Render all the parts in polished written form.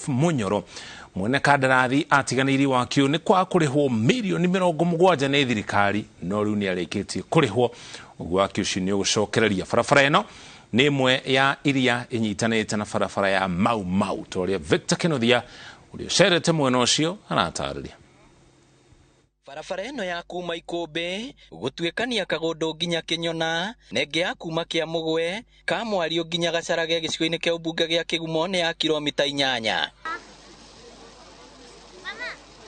Munyoro mwene kandarathi atiganĩirie waki ũyũ nĩ kwaga kũrĩhwo mirioni 70 nĩ thirikari, no rĩu nĩ arĩkĩtie kũrĩhwo. Ũguo waki ũcio nĩ ũgũcokereria. Barabara ĩno nĩ ĩmwe ya iria ĩnyitanĩte na barabara ya Mau Mau, ta ũrĩa Victor Kĩnuthia ũrĩa ũcerete mwena ũcio aratarĩria. Barabara ĩno ya kuma Ikũmbĩ gũtuĩkania Kagũndũ nginya Kĩnyona na ĩngĩ ya kuma Kĩamũgwe Kamwario nginya Gacarage gĩcigo-inĩ kĩa ũmbunge gĩa Kĩgumo nĩ ya kilomita 8.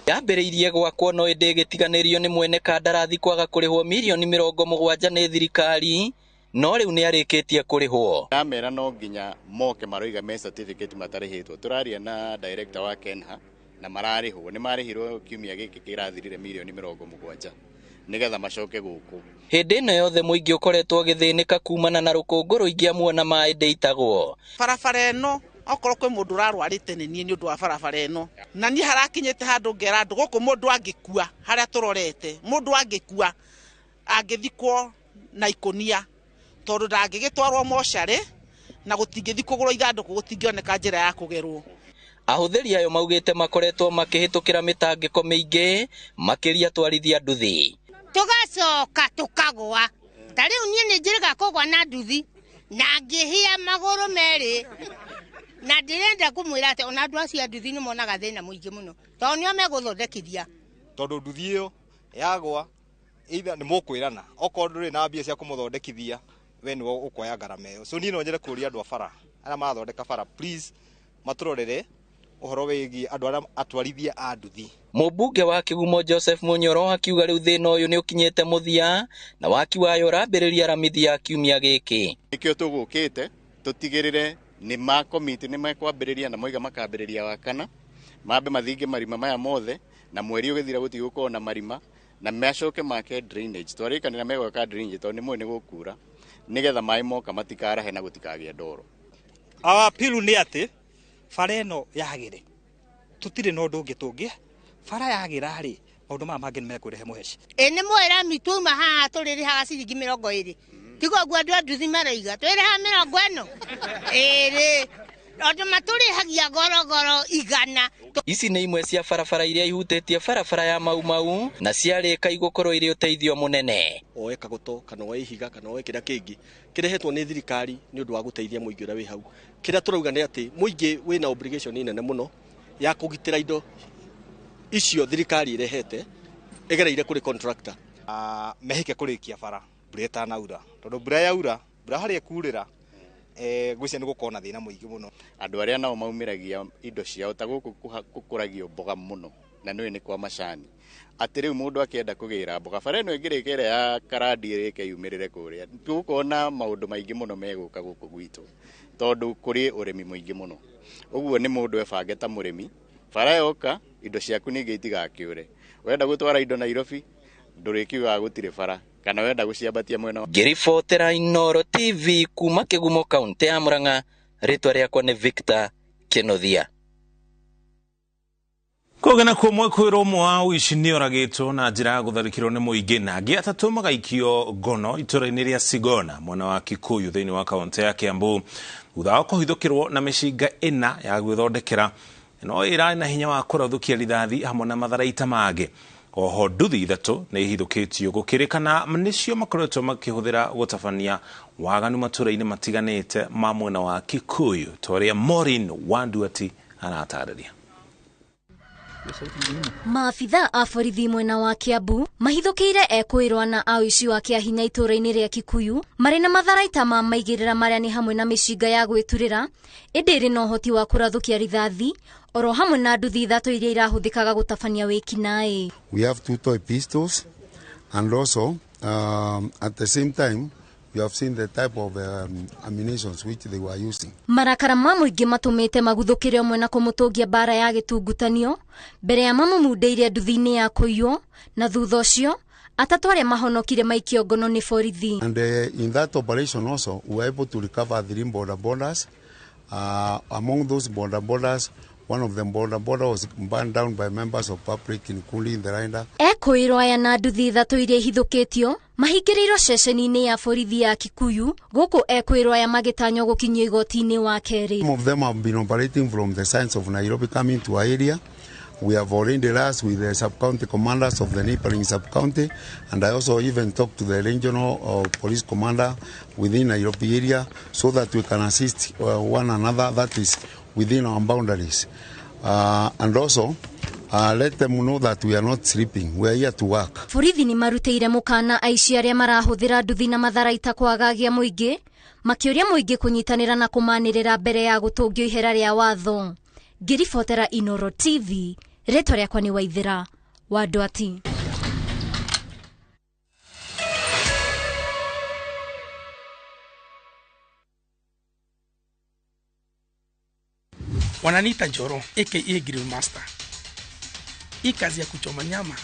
Yambĩrĩirie gwakwo no ĩndĩ ĩgĩtiganĩrio nĩ mwene kandarathi kwaga kũrĩhwo mirioni 70 nĩ thirikari, no rĩu nĩ arĩkĩtie kũrĩhwo. Ndamera no nginya moke maroiga me certificate matarĩhĩtwo. Tũraria na director wa Kenha na mararĩhwo, nĩ marĩhirwo kiumia gĩkĩ kĩrathirire mirioni 70 nĩgetha macoke gũkũ. Hĩndĩ ĩno yothe mũingĩ ũkoretwo ũgĩthĩnĩka kumana na rũkũngũ rũingĩ amu ona maĩ ndĩitagwo. Barabara ĩno okorwo kwĩ mũndũ ũrarwarĩte nĩ niĩ nĩ ũndũ wa barabara ĩno, na niĩ harakinyĩte handũ ngera andũ gũkũ mũndũ angĩkua harĩa tũrorete, mũndũ angĩkua angĩthikwo na ikũnia tondũ ndangĩgĩtwarwo mocarĩ na gũtingĩthiĩ kũgũrwo ithandũkũ, gũtingĩoneka njĩra ya kũgerwo. Ahũthĩri ayo maugĩte makoretwo makĩhĩtũkĩra mĩtangĩko mĩingĩ makĩria twarithia nduthi. Tũgacoka tũkagũa. Ta rĩu niĩ nĩ njĩrĩga kũgũa na nduthi na ngĩhĩa magũrũ merĩ, na ndĩrenda kũmwĩra atĩ ona andũ acio a nduthi nĩ monaga thĩna mũingĩ mũno tondũ nĩo megũthondekithia. Tondũ nduthi ĩyo yagwa either nĩ mũkwĩrana, okorwo ndũrĩ na mbia cia kũmũthondekithia we nĩwe ũkuoya ngarama ĩyo. So niĩ no nyende kũria andũ a bara arĩa marathondeka bara, please matũrorere ũhoro wĩgiĩ andũ arĩa atwarithia a nduthi. Mũmbunge wa Kĩgumo Joseph Munyoro akiuga rĩu thĩna ũyũ nĩ ũkinyĩte mũthia na waki wayo ũrambĩrĩria Aramithi ya kiumia gĩkĩ. Nĩkĩo tũgũkĩte tũtigĩrĩre nĩ ma komiti nĩ mekwambĩrĩria na moiga makambĩrĩria wa kana, mambe mathinge marima maya mothe na mweri ũgĩthira gũtigũkorwo na marima na macoke make drainage. Twarĩkanĩra megwaka drainage tondũ nĩ mũĩ nĩ gũkura nĩgetha maĩ moka matikarahe na gũtikagĩe ndoro. Our appeal nĩ atĩ bara ĩno yagĩre, tũtirĩ na ũndũ ũngĩ tũngĩ, bara yagĩra rĩ, maũndũ maya mangĩ nĩ mekũrehe mũheci. Ĩ nĩ mũĩ rami tuma haha tũrĩrĩhaga ciringi 20. Tigo ũguo andũ a nduthi maroiga, twĩrĩhaga 20. Tondũ matũrĩhagia gorogoro 100. Ici nĩ imwe cia barabara iria ihutĩtie barabara ya Mau Mau na ciarĩka igũkorwo irĩ ũteithio mũnene. Oe kagoto kana oe ihiga kana oe kĩrĩa kĩngĩ kĩrehetwo nĩ thirikari nĩ ũndũ wa gũteithia mũingĩ ũrĩa wĩ hau. Kĩrĩa tũrauga nĩ atĩ mũingĩ wĩna obligation nene mũno ya kũgitĩra indo icio thirikari ĩrehete ĩgereire kũrĩ contractor. Mehike kũrĩkia bara mbura ĩtanaura, tondũ mbura yaura, mbura harĩa ĩkurĩra, ngwĩciria nĩ gũkorwo na thĩna mũingĩ mũno. Andũ arĩa nao maumĩragia indo ciao ta gũkũ gũkũragio mboga mũno na nĩũĩ nĩ kwa macani, atĩ rĩu mũndũ akĩenda kũgĩra mboga bara ĩno ĩngĩrĩka ĩrĩa ya karandi ĩrĩke yumĩrĩre kũrĩa, tũgũkorwo na maũndũ maingĩ mũno megũka gũkũ gwitũ tondũ kũrĩ ũrĩmi mũingĩ mũno. Ũguo nĩ mũndũ ebange ta mũrĩmi, bara yoka indo ciaku ningĩ itigakĩũre. Wenda gũtwara indo Nairobi ndũrĩkiugaga gũtirĩ bara, kana wenda gũciambatia mwena wa Ngĩribotera Inooro TV kuma Kĩgumo kaunti ya Murang'a, rĩtwa rĩakwa nĩ Victor Kĩnuthia. Kũgĩa na kuo mwĩkũĩrwo ũmwe wa ũici nĩ oragĩtwo na njĩra ya gũtharĩkĩrwo nĩ mũingĩ na angĩ atatũ magaikio ngono itũũra-inĩ rĩa Sigona mwena wa Kikuyu thĩinĩ wa kaunti ya Kiambu thutha wa kũhithũkĩrwo na mĩcinga 4 ya gwĩthondekera no ĩrarĩ na hinya wa kũrathũkia rithathi hamwe na matharaita mangĩ. Oho nduthi 3 nĩ ihithũkĩtio gũkĩrĩkana nĩcio makoretwo makĩhũthĩra gũtabania waganu matũũra-inĩ matiganĩte ma mwena wa Kikuyu ta ũrĩa Maureen Wanduati aratarĩria. Maabitha a borithi mwena wa Kiambu mahithũkĩire ekũĩrwo na a ũici wa kĩahinya itũũra-inĩ rĩa Kikuyu marĩ na matharaita ma maigĩrĩra marĩa nĩ hamwe na mĩcinga ya gwĩturĩra ĩndĩ ĩrĩ na ũhoti wa kũrathũkia rithathi oro hamwe na nduthi 3 iria irahũthĩkaga gũtabania wĩkinaĩ. We have 2 toy pistols and also at the same time we have seen the type of ammunition which they were using. Marakara ma mũingĩ matũmĩte maguthũkĩre ũmwe na kũmũtũngia mbara ya gĩtungutanio mbere ya mamũmundĩire nduthi-inĩ ya kũiywo na thutha ũcio atatũ arĩa mahonokire maikio ngono nĩ borithi. And in that operation also we were able to recover 3 border borders. Among those border borders One of them, boda boda, was burned down by members of public, including the rider. Ekũĩrwo aya na nduthi ithatũ iria ihithũkĩtio mahingĩrĩirwo ceceni-inĩ ya borithi ya Kikuyu gũkũ ekũĩrwo aya magĩtanywo gũkinyio igoti-inĩ wa kerĩ. Some of them have been operating from the sides of Nairobi coming to our area. We have already liaised with the sub-county commanders of the neighboring sub-county, and I also even talked to the regional police commander within Nairobi area so that we can assist one another, that is within our boundaries. And also, let them know that we are not sleeping, we are here to work. Borithi nĩ marutĩire mũkana aici arĩa marahũthĩra nduthi na matharaita kwagagia mũingĩ, makĩũria mũingĩ kũnyitanĩra na kũmanĩrĩra mbere ya gũtũngio ihera rĩa watho. Ngĩribotera Inoro TV, rĩtwa rĩakwa nĩ Waithĩra wa Ndwati. Wananiita Njoro aka Grill Master. Hii kazi ya kuchoma nyama.